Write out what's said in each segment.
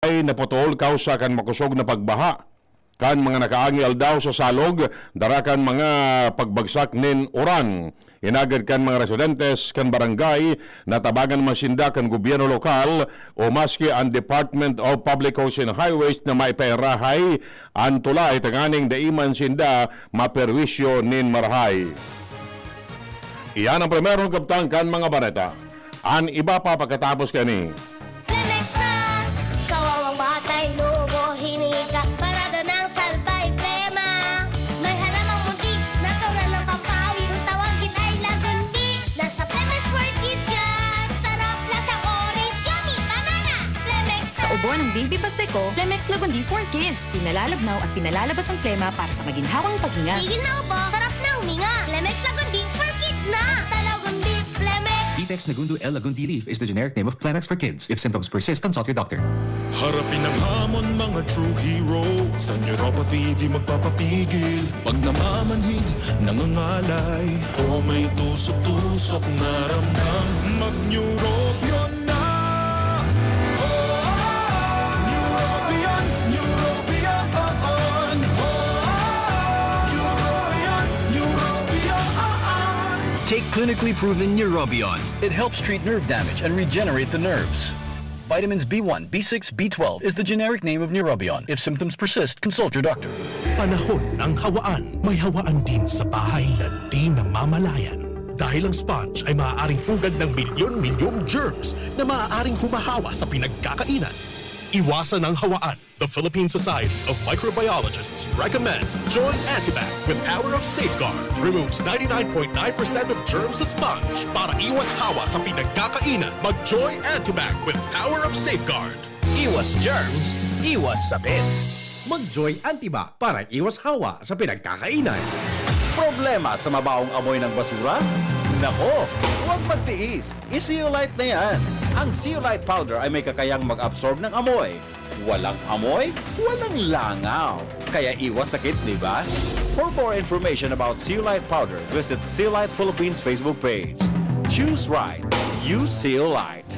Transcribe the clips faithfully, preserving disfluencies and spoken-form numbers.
ay naputol kausa kan makosog na pagbaha kan mga nakaagi aldaw sa Salog, dara kan mga pagbagsak nin uran. Inagad kan mga residentes kan barangay, natabangan man sinda kan gobyerno lokal o maski an Department of Public Works and Highways na maipairahay an tulay tanganing dai man sinda maperwisyo nin marahay. Iyan ang primerong kabtang kan mga bareta. An iba pa pagkatapos kani. Plemex na! Kawawang batay, nubo, hinika, parada ng salbay, plema. May halamang muntik, natural ng pampawi. Kung tawagin ay lagundi, nasa Plemex for Kids yan! Sarap, lasang orange, yummy, banana! Plemex Sa na! Ubo ng Baby Pasteco, Plemex Lagundi for Kids. Pinalalabnaw at pinalalabas ang plema para sa maginhawang paghinga. Tigil na ubo, sarap na huminga! Plemex Lagundi for Kids na! Basta Lagundi, Plemex! Ditex Nagundo L Lagundi Leaf is the generic name of Plemex for Kids. If symptoms persist, consult your doctor. Harapin ang hamon, mga true hero. Sa neuropathy, di magpapapigil. Pag namamanhid, nangangalay. O may tusok-tusok na ramdam. Mag-Neurobion na! Neurobion, Neurobion, on, on. Neurobion, Neurobion, on, on. Take clinically proven Neurobion. It helps treat nerve damage and regenerate the nerves. Vitamins B one, B six, B twelve is the generic name of Neurobion. If symptoms persist, consult your doctor. Panahon ng hawaan. May hawaan din sa bahay na di namamalayan. Dahil ang sponge ay maaaring pugad ng milyon-milyong germs na maaaring humahawa sa pinagkakainan. Iwasan ang hawaan. The Philippine Society of Microbiologists recommends Joy Antibac with Power of Safeguard. Removes ninety-nine point nine percent of germs sa sponge. Para iwas hawa sa pinagkakainan, mag-Joy Antibac with Power of Safeguard. Iwas germs, iwas sakit. Mag-Joy Antibac para iwas hawa sa pinagkakainan. Problema sa mabaong amoy ng basura? Nako, huwag magtiis. I-Zeolite na yan. Ang Zeolite powder ay may kakayang mag-absorb ng amoy. Walang amoy, walang langaw. Kaya iwas sakit, di ba? For more information about Zeolite powder, visit Zeolite Philippines Facebook page. Choose right. Use Zeolite.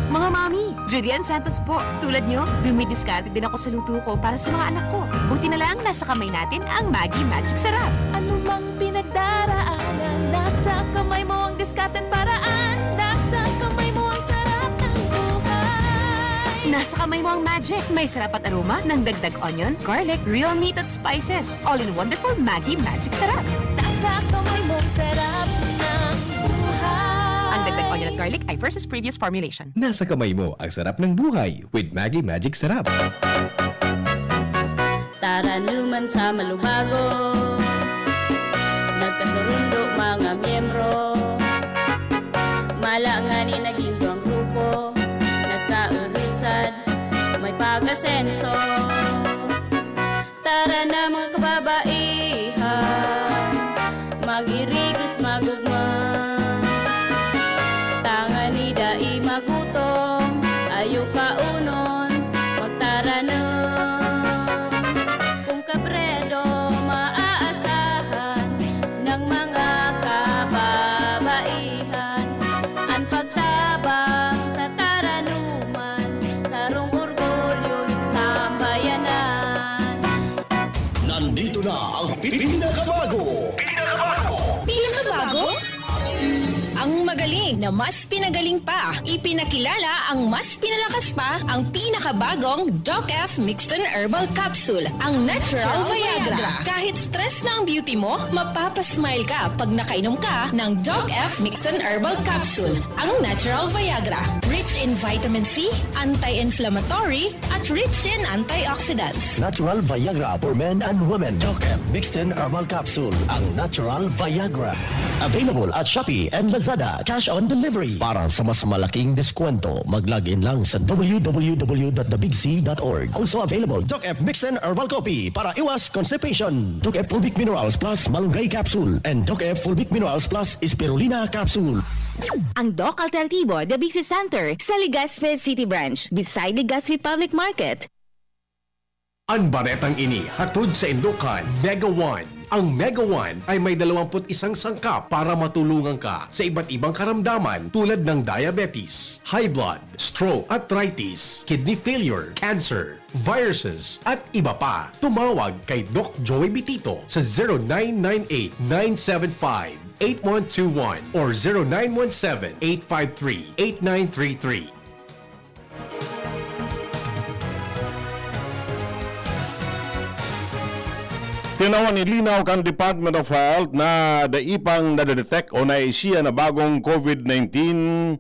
Mga mami, Julian Santos po. Tulad nyo, dumidiskarte din ako sa luto ko para sa mga anak ko. Buti na lang, nasa kamay natin ang Maggi Magic Sarap. Ano mang pinagdaraanan, nasa kamay mo ang diskarteng paraan. Nasa kamay mo ang sarap ng buhay. Nasa kamay mo ang magic. May sarap at aroma ng dagdag onion, garlic, real meat at spices. All in wonderful Maggi Magic Sarap. Nasa kamay mo ang sarap ng buhay. Ang dagdag onion at garlic ay versus previous formulation. Nasa kamay mo ang sarap ng buhay with Maggi Magic Sarap. Taranuman sa Malubago, nagkasurundo mga miyembro. Mala ngani naging duwang grupo, nagkaurusad, may pag-asenso. Tara na, mga kababaihan, mag-irigos, mag-ugma. Tangani dai magutom, ayo kaunon, magtaranom. Kung kabredo maaasahan ng mga kababaihan, an pagtabang sa taranuman, sarong orgulyo nin sambayanan. Nandito na ang pinakabago. Pinakabago? Ang magaling na mas pinagaling pa. Ipinakilala ang mas pinalakas pa, ang pinakabagong Doc F Mixed and Herbal Capsule, ang Natural Viagra. Kahit stress na ang beauty mo, mapapasmile ka pag nakainom ka ng Doc F Mixed and Herbal Capsule, ang Natural Viagra. Rich in vitamin C, anti-inflammatory, at rich in antioxidants. Natural Viagra for men and women. Doc F Mixed and Herbal Capsule, ang Natural Viagra. Available at Shopee and Lazada. Cash on delivery. Para sa mas malaking deskwento, mag-log in lang sa w w w dot the big c dot org. Also available, Doc F Mixed and Herbal Coffee para iwas constipation. Doc F Fulvic Minerals Plus Malunggay Capsule and Doc F Fulvic Minerals Plus Spirulina Capsule. Ang Doc Alternativo, The Big C Center, sa Legazpi City Branch, beside Legazpi Public Market. An baretang ini hatod saindo kan Mega One, Ang Mega One ay may dalawampu't isang sangkap para matulungan ka sa iba't ibang karamdaman tulad ng diabetes, high blood, stroke, arthritis, kidney failure, cancer, viruses, at iba pa. Tumawag kay Doc Joey Bitito sa zero nine nine eight nine seven five eight one two one or zero nine one seven eight five three eight nine three three. Tinawan ni linaw kan Department of Health na dai pang nadedetect o naisiya na bagong COVID nineteen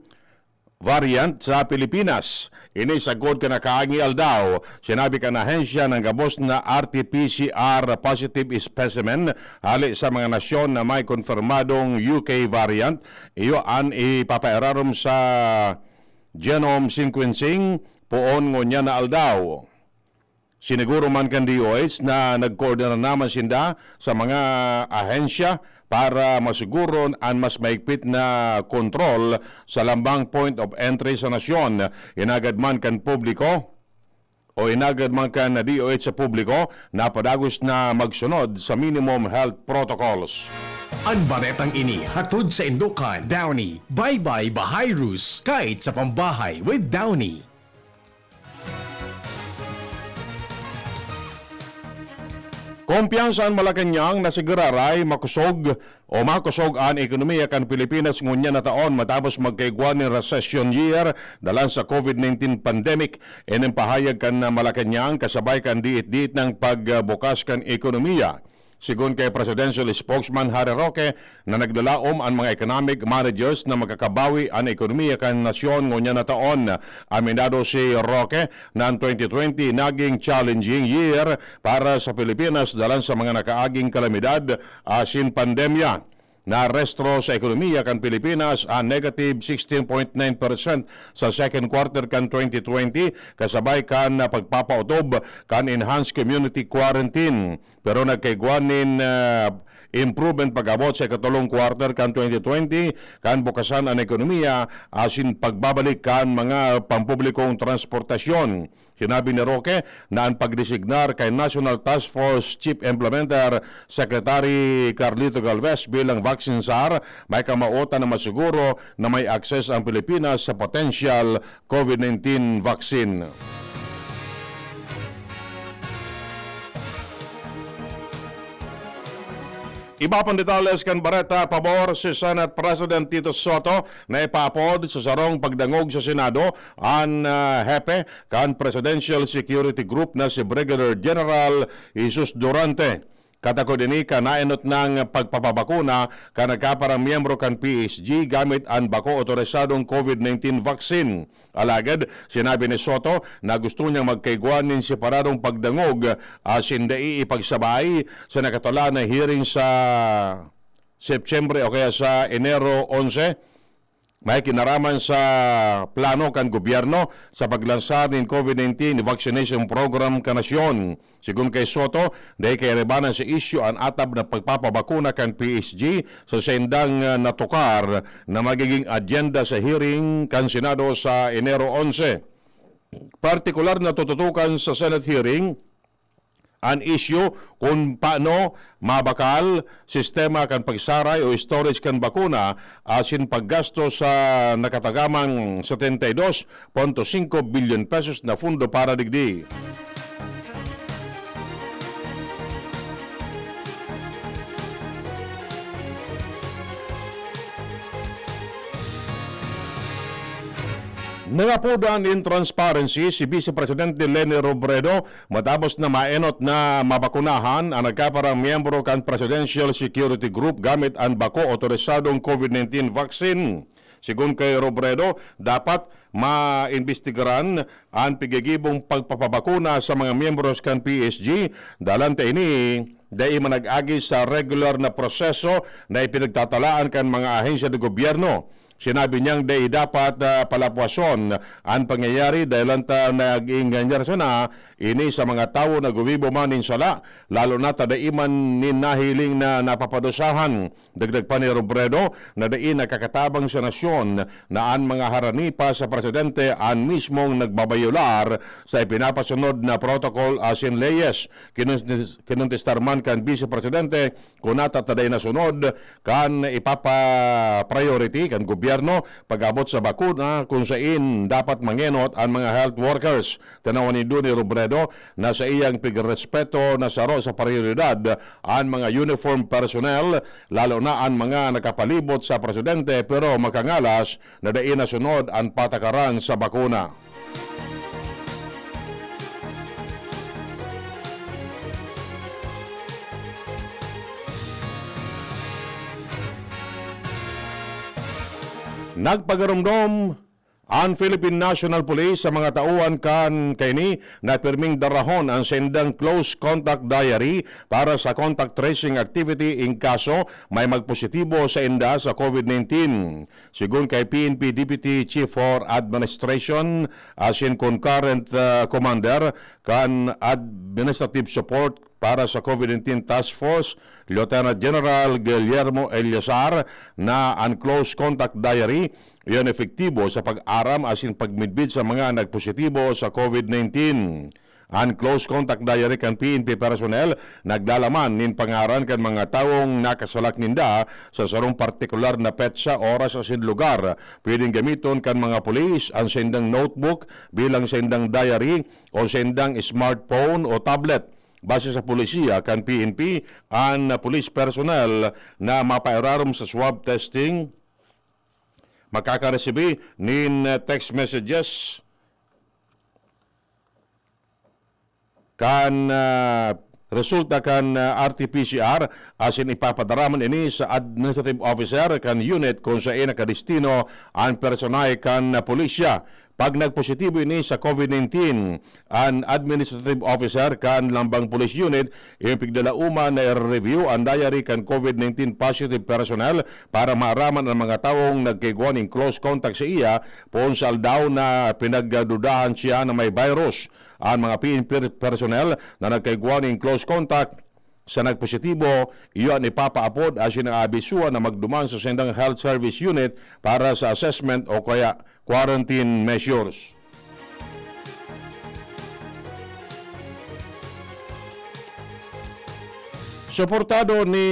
variant sa Pilipinas. Ini sagkod kan nakaaging aldaw, sinabi kan ahensya na gabos na R T P C R positive specimen hali sa mga nasyon na may konfirmadong U K variant, iyo an ipapairarom sa genome sequencing poon ngunyan na aldaw. Siniguro man kan D O H na nagkoordinador naman sinda sa mga ahensya para masiguron an mas mahigpit na kontrol sa lambang point of entry sa nasyon. Inagad man kan publiko o inagad man kan D O H sa publiko na padagos na magsunod sa minimum health protocols. An baretang ini hatod sa indokan Downy. Bye-bye Bahayrus, kahit sa pambahay with Downy. Kumpiyansa an Malacañang na siguraray makosog o makosog an ekonomiya kan Pilipinas ngunyan na taon matapos magkaigwa nin recession year dalan sa COVID nineteen pandemic. Ining pahayag kan Malacañang kasabay kan diit-diit nang pagbukas kan ekonomiya. Sigon kay Presidential Spokesman Harry Roque na naglalaom an mga economic managers na makakabawi an ekonomiya kan nasyon ngunyan na taon. Aminado si Roque na an twenty twenty naging challenging year para sa Pilipinas dalan sa mga nakaaging kalamidad asin pandemya. Naarestro sa ekonomiya kan Pilipinas an negative sixteen point nine percent sa second quarter kan twenty twenty, kasabay kan pagpapautob kan enhanced community quarantine. Pero nagkaigwa nin, ah, improvement pag-abot sa ikatolong quarter kan twenty twenty, kan bukasan an ekonomiya asin pagbabalik kan mga pampublikong transportasyon. Sinabi ni Roque na an pagdesignar kay National Task Force Chief Implementer Secretary Carlito Galvez bilang vaccine czar may kamawotan na masiguro na may access ang Pilipinas sa potential COVID nineteen vaccine. Iba pang detalles kan bareta, pabor si Senate President Tito Sotto na ipaapod sa sarong pagdangog sa Senado an, ah, hepe kan Presidential Security Group na si Brigadier General Jesus Durante. Katakod ini kan naenot nang pagpapabakuna kan nagkaparang miyembro kan P H G gamit an bako otorisadong COVID nineteen vaccine. Alagad, sinabi ni Sotto na gusto niyang magkaigwa nin separadong pagdangog asin dai ipagsabay sa nakatala na hearing sa Setyembre o kaya sa Enero onse. May kinaraman sa plano kan gobyerno sa paglansar nin COVID nineteen vaccination program kan nasyon. Sigon kay Sotto, dai kairibanan sa isyu an atab na pagpapabakuna kan P H G sa saindang, ah, natukar na magiging agenda sa hearing kan Senado sa Enero onse. Partikular na tututukan sa Senate hearing an isyu kun paano mabakal sistema kan pagsaray o storage kan bakuna asin paggasto sa nakatagamang setenta y dos punto singko bilyon pesos na fundo para digdi. Nangapodan nin transparency si Vice Presidente Leni Robredo matapos na maenot na mabakunahan an nagkaparang miyembro kan Presidential Security Group gamit an bako otorisadong COVID nineteen vaccine. Sigon kay Robredo, dapat maimbestigaran an pigigibong pagpapabakuna sa mga miyembros kan P H G, dalan ta ini dai man nag-agi sa regular na proseso na ipinagtatalaan kan mga ahensya ng gobyerno. Sinabi niyang dai dapat, ah, palapwason an pangyayari dahil lang ta nag-iinganyar sana ini sa mga tawo na gumibo man nin sala, lalo na ta dai man nin nahiling na napapadusahan. Dagdag pa ni Robredo na dai nakakatabang sa nasyon na an mga haranipa sa presidente an mismong nagbabayolar sa ipinapasunod na protocol asin leyes. Kinontes-, kinontestar man kan Vice Presidente kun nata ta dai nasunod kan ipapa-priority kan gobyerno pag-abot sa bakuna, kun sain dapat mangenot an mga health workers. Tanawan nindo ni Robredo na sa iyang pigrespeto na saro sa prioridad an mga uniform personnel, lalo na an mga nakapalibot sa presidente, pero makangalas na dai nasunod an patakaran sa bakuna. Nagpagaromdom an Philippine National Police sa mga tauan kan kaini na pirming darahon an saindang close contact diary para sa contact tracing activity in kaso may magpositibo sa inda sa COVID nineteen. Sigon kay P N P Deputy Chief for Administration asin Concurrent, ah, Commander kan Administrative Support para sa COVID nineteen Task Force, Lieutenant General Guillermo Eleazar, na an close contact diary iyan epektibo sa pag-aram asin pagmidbid sa mga nagpositibo sa COVID nineteen. An close contact diary kan P N P personnel naglalaman nin pangaran kan mga tawong nakasalak ninda sa sarong partikular na petsa, oras asin lugar. Pwedeng gamiton kan mga pulis an saindang notebook bilang saindang diary o saindang smartphone o tablet. Base sa polisiya kan P N P, an police personnel na mapairarom sa swab testing makakaresibi nin text messages kan, ah, resulta kan, ah, R T P C R asin ipapadara man ini sa administrative officer kan unit kun saen nakadestino an personahe kan, ah, pulisya. Pag nagpositibo ini sa COVID nineteen, an administrative officer kan Lambang Police Unit, iyo pigdalauman na i-review an diary kan COVID nineteen positive personnel para maaraman an mga tawong nagkaigwa nin close contact sa iya poon sa aldaw na pinagdudahan siya na may virus. An mga P N P personnel na nagkaigwa nin close contact sa nagpositibo, iyo an ipapaapod asin aabisuhan na magduman sa saindang health service unit para sa assessment o kaya quarantine measures. Suportado ni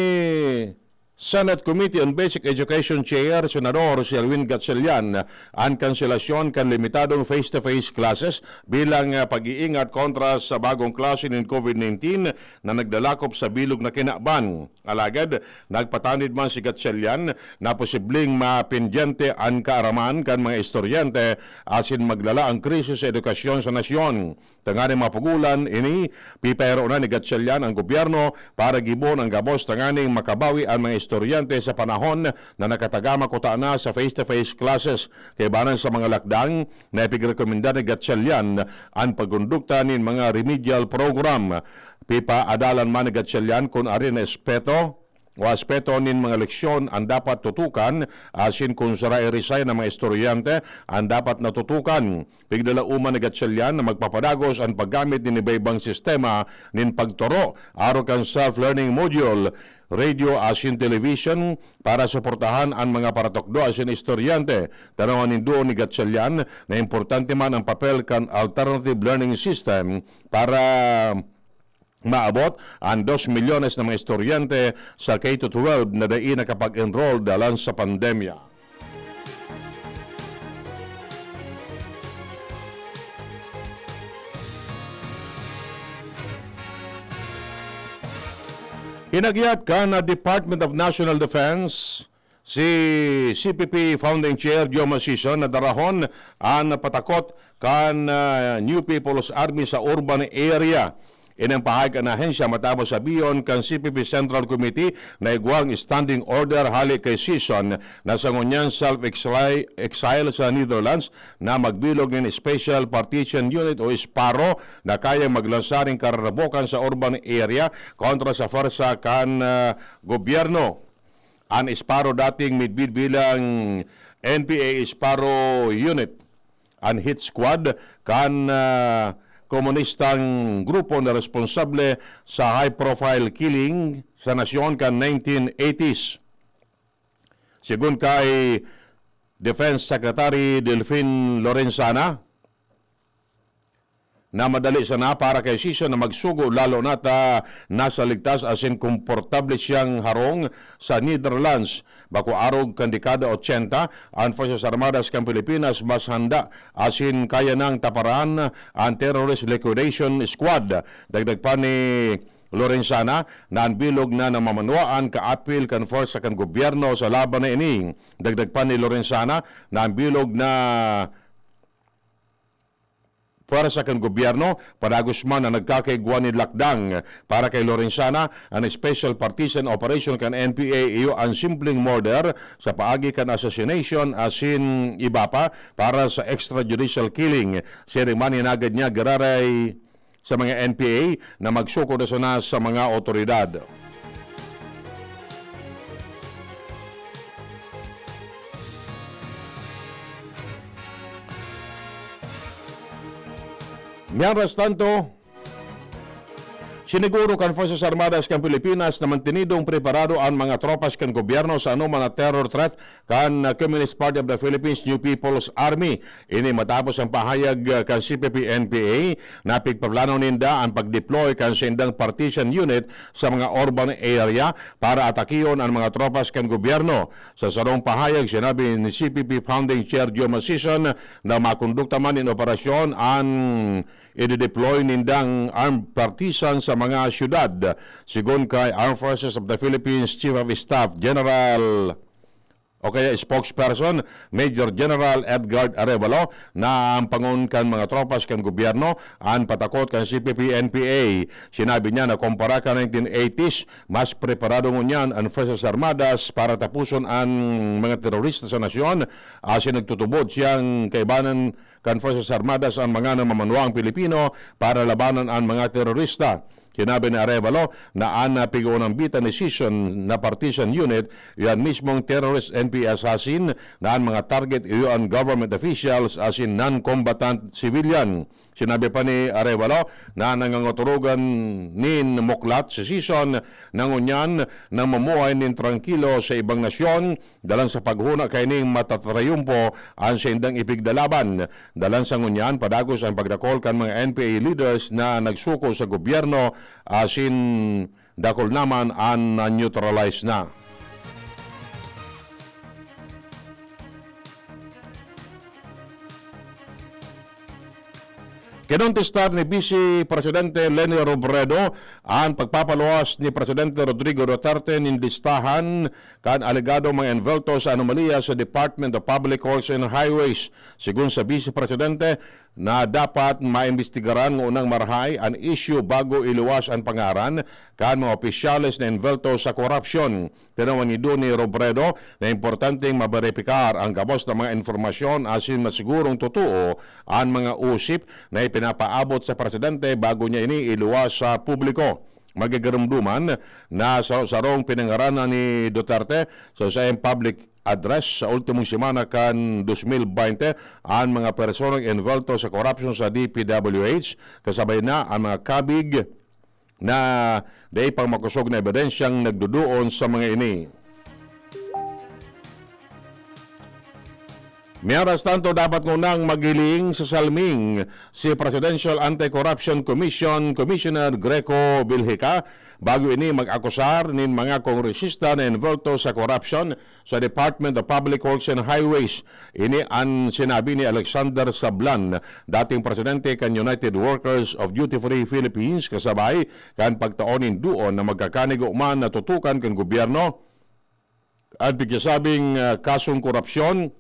Senate Committee on Basic Education Chair, Senador Sherwin Gatchalian, an kanselasyon kan limitadong face-to-face classes bilang, ah, pag-iingat kontra sa bagong klase nin COVID nineteen na nagdalakop sa bilog na kinaban. Alagad, nagpatanid man si Gatchalian na posibleng mapendyente an kaaraman kan mga estudyante asin maglala ang krisis sa edukasyon sa nasyon. Tanganing mapugolan ini, pipahiroon na ni Gatchalian ang gobyerno para gibon ang gabos tanganing makabawi an mga estudyante sa panahon na nakatagama kutana sa face-to-face classes. Kaibanan sa mga lakdang na ipigrekomenda ni Gatchalian, an pagkondukta nin mga remedial program. Pipaadalan man ni Gatchalian kun arin na espeto o aspeto nin mga leksyon an dapat tutukan, asin kun sara i-resign an mga estudyante an dapat na tutukan. Pigdalauman ni Gatchalian na magpapadagos an paggamit nin iba-ibang sistema nin pagtoro, arog kan self-learning module, radio asin television para suportahan an mga paratukdo asin estudyante. Tanawan nindo ni Gatchalian na importante man an papel kan alternative learning system para maabot an dos milyones na mga estudyante sa K to twelve na dai nakapag-enroll dalan sa pandemya. Hinagyat kan Department of National Defense si C P P Founding Chair Joe Masison na darahon an patakot kan, ah, New People's Army sa urban area. Ini an pahayag kan ahensya matapos sabihon kan C P P Central Committee na igwang standing order hale kay Sison na sa ngunyan self-exile sa Netherlands na magbilog nin Special Partition Unit o SPARO na kayang maglansa nin kararabokan sa urban area kontra sa pwersa kan, ah, gobyerno. An SPARO dating midbid bilang N P A SPARO Unit, an hit squad kan, ah, komunistang grupo na responsable sa high-profile killing sa nasyon kan nineteen eighties. Sigon kay Defense Secretary Delfin Lorenzana, na madali sana para kay Sison na magsugo, lalo na ta nasa ligtas asin komportable siyang harong sa Netherlands. Bako arog kan dekada ochenta, an Fuerzas Armadas kan Pilipinas mas handa asin kaya nang taparan an terrorist liquidation squad. Dagdag pa ni Lorenzana na an bilog na namamanwaan kaapil kan pwersa kan gobyerno sa laban na ini. Dagdag pa ni Lorenzana na an bilog na pwersa kan gobyerno, padagos man na nagkakaigwa nin lakdang. Para kay Lorenzana, an Special Partisan Operation kan N P A iyo an simpleng murder sa paagi kan assassination asin iba pa para sa extrajudicial killing. Siring man, hinagad niya giraray sa mga N P A na magsuko na sana sa mga awtoridad. Mientras tanto, siniguro kan Fuerzas Armadas kan Pilipinas na mantenidong preparado an mga tropas kan gobyerno sa anoman na terror threat kan, ah, Communist Party of the Philippines, New People's Army. Ini matapos ang pahayag, ah, kan C P P N P A na pigpaplano ninda ang pag-deploy kan saindang partisan unit sa mga urban area para atakihon an mga tropas kan gobyerno. Sa sarong pahayag, sinabi ni C P P Founding Chair Joe Masison na makondukta man nin operasyon an i-deploy nindang armed partisan sa mga syudad. Sigon kay Armed Forces of the Philippines Chief of Staff General o kaya spokesperson, Major General Edgard Arevalo, na ampangon kan mga tropas kan gobyerno an patakot kan C P P N P A. Sinabi niya na kumpara kan nineteen eighties, mas preparado ngunyan an Fuerzas Armadas para tapuson an mga terorista sa nasyon, asin nagtutubod siyang kaibanan kan Fuerzas Armadas an mga namamanwaang Pilipino para labanan an mga terorista. Sinabi ni Arevalo na an, ah, pig-uunambitan ni Sison na partisan unit, iyan mismong terrorist N P A assassin na an mga target iyo an government officials asin non-combatant civilian. Sinabi pa ni Arevalo na nangangaturugan nin muklat si Sison na ngunyan namumuhay nin trangkilo sa ibang nasyon, dalan sa paghona kaining matatrayumpo an saindang ipigdalaban. Dalan sa ngunyan, padagos ang pagdakol kan mga N P A leaders na nagsuko sa gobyerno, asin dakul naman an na-neutralize na. Kinontestar ni Vice Presidente Leni Robredo an pagpapaluwas ni Presidente Rodrigo Duterte nin listahan kan alegadong mga envolto sa anomalya sa Department of Public Works and Highways. Sigon sa Vice Presidente, na dapat maimbestigaran ngunang marahay an isyu bago iluwas an pangaran kan mga opisyales na envolto sa korupsyon. Tinawan nido ni Robredo na importanteng maberipikar ang gabos na mga impormasyon asin masigurong totoo an mga usip na ipinapaabot sa presidente bago niya ini iluwas sa publiko. Magigarumduman na sa sarong pinangaranan ni Duterte sa saiyang public address sa ultimong semana kan dos mil baynte an mga personang envolto sa korupsyon sa D P W H, kasabay na ang mga kabig na dai pang makosog na ebidensyang nagduduon sa mga ini. Mientras tanto, dapat ngunang maghiling sa salming si Presidential Anti-Corruption Commission Commissioner Greco Viljica bago ini mag-akusar nin mga kongresista na envolto sa korupsyon sa Department of Public Works and Highways. Ini an sinabi ni Alexander Sablan, dating presidente kan United Workers of Duty Free Philippines, kasabay kan pagtao nin duon na magkakanigo man na tutukan kan gobyerno an pigsasabing, ah, kasong korupsyon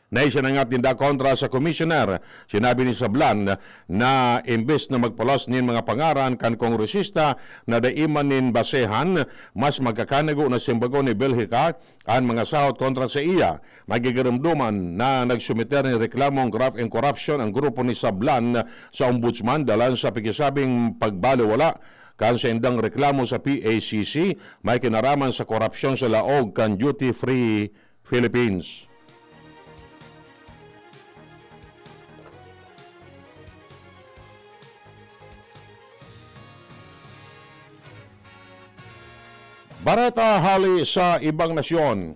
na isinangat ninda kontra sa komisyoner. Sinabi ni Sablan na imbes na magpalos nin mga pangaran kan kongresista na dai man nin basehan, mas magkakanigo na simbagon ni Belgica an mga sahot kontra sa iya. Magigarumduman na nagsumiter nin reklamong graft and corruption ang grupo ni Sablan sa ombudsman dalan sa pigsasabing pagbaliwala kan saindang reklamo sa P A C C may kinaraman sa korupsyon sa laog kan Duty Free Philippines. Bareta hali sa ibang nasyon.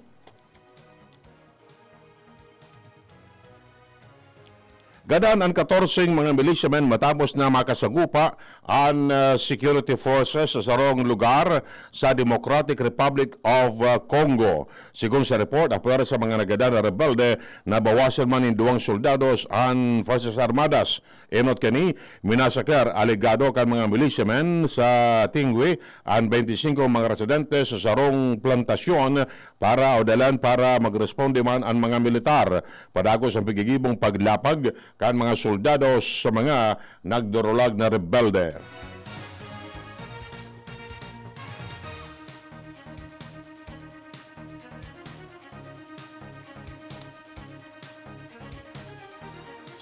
Gadan an katorseng mga militiamen matapos na makasagupa an, ah, security forces sa sarong lugar sa Democratic Republic of, ah, Congo. Sigon sa report, apwera sa mga nagadan na rebelde, nabawasan man nin duwang soldados an Fuerzas Armadas. Enot kani, minasaker alegado kan mga militiamen sa Tingui an twenty-five mga residente sa sarong plantasyon para o dalan para magresponde man an mga militar. Padagos an pigigibong paglapag kan mga soldados sa mga nagdurulag na rebelde.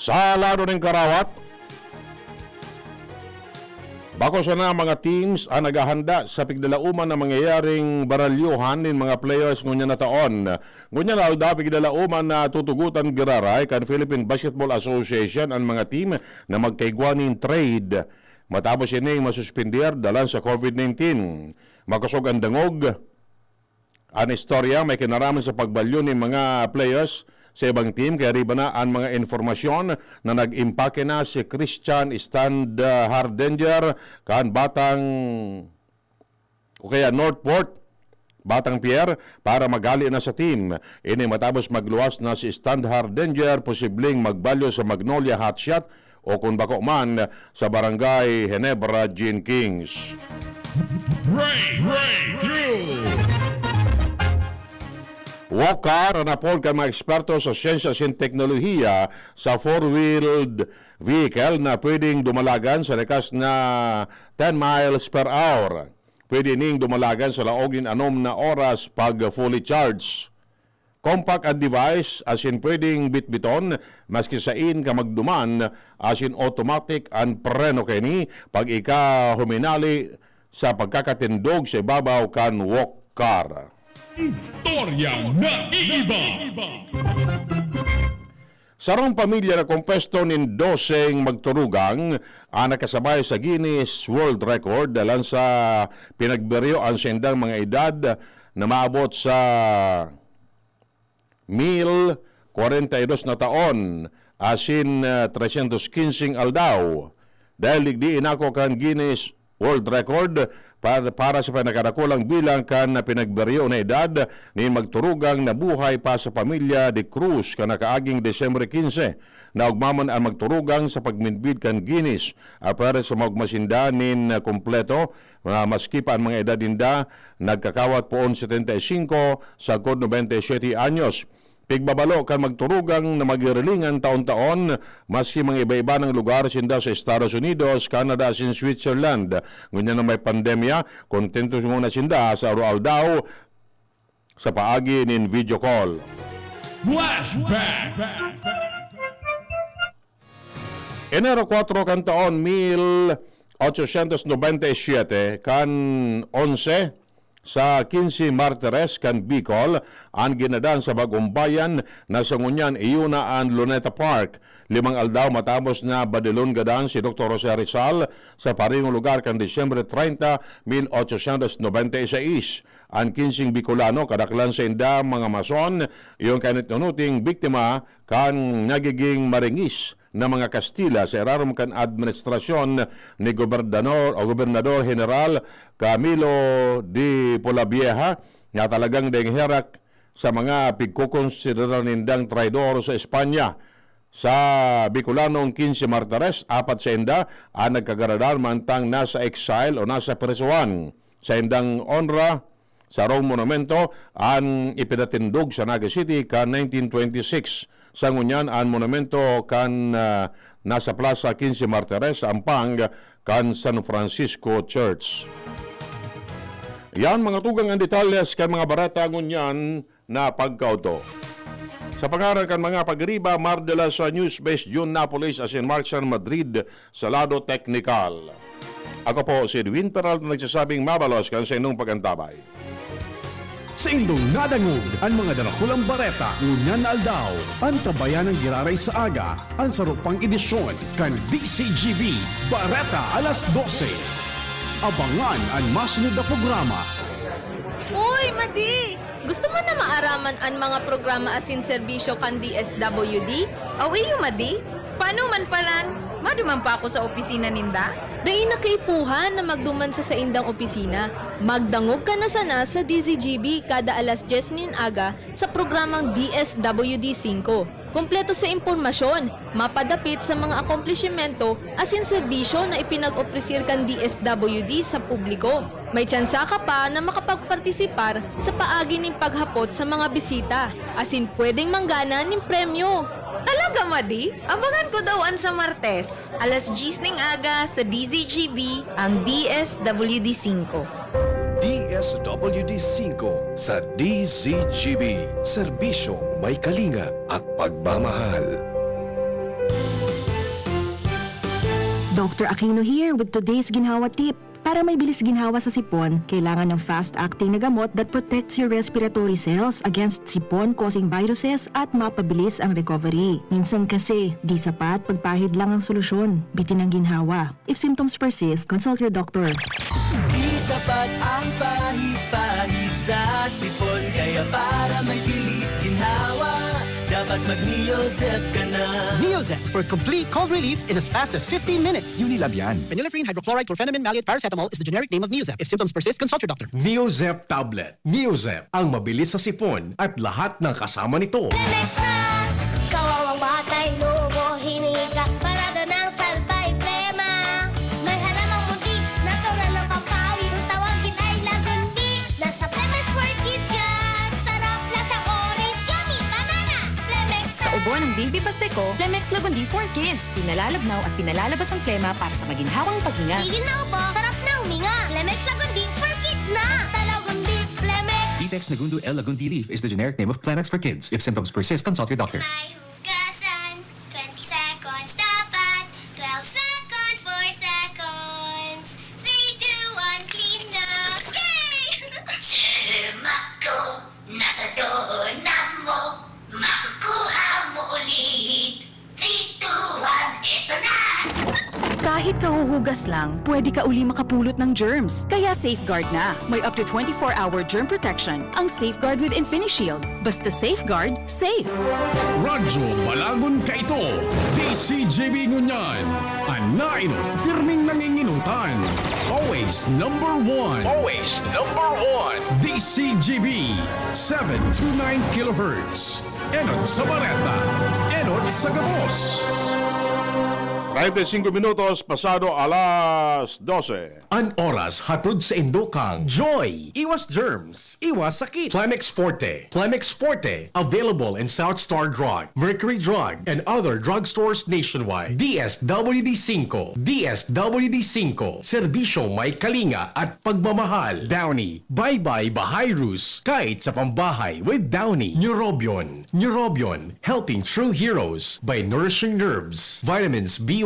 Sa lado nin karawat, bako sana mga teams an naghahanda sa piglalauman na mangyayaring baralyohan nin mga players ngunyan na taon. Ngunyan na aldaw, piglalauman na tutugotan giraray kan Philippine Basketball Association an mga team na magkaigwa nin trade matapos ining masuspender dalan sa COVID nineteen. Makosog an dangog. An istorya may kinaraman sa pagbalyo nin mga players sa ibang team, kaya riba na an mga impormasyon na nag-impake na si Christian Standhardinger kan Batang o kaya Northport, Batang Pier para maghali na sa team. Ini matapos magluwas na si Standhardinger, posibleng magbalyo sa Magnolia Hotshot o kun bako man sa Barangay Ginebra Gene Kings. Break, breakthrough! Walk car an apod kan mga eksperto sa siyensya asin teknolohiya sa four-wheeled vehicle na pwedeng dumalagan sa likas na ten miles per hour. Pwede ning dumalagan sa laog nin anom na oras pag fully charge. Compact an device, asin pwedeng bitbiton maski saen ka magduman, asin automatic an preno kaini pag ika huminali sa pagkakatindog sa ibabaw kan walk car. Istoryang naiiba. Sarong pamilya na kompuesto nin doseng magturugang an nakasabay sa Guinness World Record dalan sa pinagberyo an saindang mga edad na maabot sa mil kwarenta y dos na taon, asin, ah, tresyentos kinseng aldaw. Dahil digdi inako kan Guinness World Record pa-, para sa pinakadakulang bilang kan pinagberyo na edad nin magturugang nabuhay pa sa pamilya de Cruz kan nakaaging Disyembre quince. Naogma man an magturugang sa pagmidbid kan Guinness, apwera sa maogma sinda nin kompleto, ah, maski pa an mga edad ninda nagkakawat poon setenta y singko sagkod nobenta y siyete anyos. Pigbabalo kan magturugang na magirilingan taon-taon, maski mga iba-iba nang lugar sinda sa Estados Unidos, Canada, asin Switzerland. Ngunyan na may pandemya, kontento nguna sinda sa aroaldaw sa paagi nin video call. Flashback! Enero kwatro kan taon mil ochocientos nobenta y siete, kan onse sa quince Martires kan Bicol, an ginadan sa bagong bayan na sa ngunyan iyo na an Luneta Park. Limang aldaw matapos na badilon gadan si Doktor Jose Rizal sa parehong lugar kan Disyembre treinta, mil ochocientos nobenta y seis. An kinseng Bicolano, kadaklan sainda mga mason, iyo an kainot-inoting biktima kan nagiging maringis na mga Kastila sa irarom kan administrasyon ni Gobernador o Gobernador General Camilo de Polavieja, na talagang daing herak sa mga pigkokonsidera nindang traidor sa Espanya. Sa Bicolanong quince Martires, apat sainda an nagkagaradan mantang nasa exile o nasa prisohan. Saindang onra, sarong monumento an ipinatindog sa Naga City kan nineteen twenty-six. Sa ngunyan, an monumento kan, ah, nasa Plaza Quince Martires, sa ampang kan San Francisco Church. Yan, mga tugang, an detalyes kan mga bareta ngunyan na pagkaudto. Sa pangaran kan mga pagriba, Mar de la Sa News Base, Jun Napoles, asin Mark San Madrid, sa lado teknikal. Ako po si Edwin Peralta, nagsasabing mabalos kan sa inyong pag-antabay. Sa indong nadangog an mga darakulang bareta ngunyan na aldaw, antabayan an giraray sa aga an saro pang edisyon kan D C G B Bareta Alas Dose. Abangan an masunod na programa. Uy, Madi! Gusto mo na maaraman an mga programa asin serbisyo kan D S W D? Aw iyo, Madi? Paano man palan? Maduman pa ako sa opisina ninda? Dai na kaipuhan na magduman sa saindang opisina. Magdangog ka na sana sa D Z G B kada alas dyes nin aga sa programang D S W D singko. Kompleto sa impormasyon, mapadapit sa mga akomplishimento asin serbisyo na ipinag-opresir kan D S W D sa publiko. May tsansa ka pa na makapagpartisipar sa paagi nin paghapot sa mga bisita, asin pwedeng manggana nin premyo. Talaga, Madi? Abangan ko daw an sa Martes, alas dyes ning aga sa D Z G B, ang D S W D singko. D S W D singko sa D Z G B. Serbisyong may kalinga at pagmamahal. Doctor Aquino here with today's ginhawa tip. Para may bilis ginhawa sa sipon, kailangan ng fast-acting na gamot that protects your respiratory cells against sipon-causing viruses at mapabilis ang recovery. Minsan kasi, di sapat pagpahid lang ang solusyon. Bitin ang ginhawa. If symptoms persist, consult your doctor. Di sapat ang pahid-pahid sa sipon. Kaya para may bilis ginhawa, dapat mag-Neozep ka na. Neozep for complete cold relief in as fast as fifteen minutes. Unilab yan. Phenylephrine, hydrochloride, chlorphenamine, maleate, paracetamol is the generic name of Neozep. If symptoms persist, consult your doctor. Neozep tablet. Neozep, ang mabilis sa sipon at lahat ng kasama nito. Lemex na! Kawawang batay, nubo, hinika, parada ng salbay, plema. May halamang muntik, natural na pampawi. Kung tawagin ay lagundi, nasa Lemex for Kids yan. Sarap, lasang orange, yummy, banana. Lemex Sa ubo ng Baby Pasteco, Lemex Lagundi for Kids. Pinalalabnaw at pinalalabas ang plema para sa maginhawang paghinga. Tigil na ubo, sarap na huminga. Lemex Lagundi for Kids na. Basta Lagundi, Lemex. Detex Nagundu L Lagundi leaf is the generic name of Kleenex for kids. If symptoms persist, consult your doctor. May hugasan, twenty seconds dapat. Twelve seconds, four seconds. Three, two, one, clean na. Yay! Germ ako, nasa doorknob mo. Makukuha mo ulit. Three, two, one, ito na! Kahit kahuhugas lang, pwede ka uli makapulot ng germs. Kaya safeguard na. May up to twenty-four hour germ protection ang Safeguard with InfiniShield. Basta safeguard, safe! Radyo Balagon kaito, D C G B ngunyan. An nainot, pirming nanginginutan. Always number one. Always number one. D C G B, seven two nine kilohertz. Enot sa bareta, enot sa gabos. Treinta y cinco minutos pasado alas doce. An oras hatod sa indo kan Joy. Iwas germs, iwas sakit. Plemex Forte. Plemex Forte. Available in South Star Drug, Mercury Drug, and other drugstores nationwide. D S W D singko, D S W D singko. Serbisyo may kalinga at pagmamahal. Downy. Bye-bye Bahayrus. Kahit sa pambahay with Downy. Neurobion. Neurobion. Helping true heroes by nourishing nerves. Vitamins B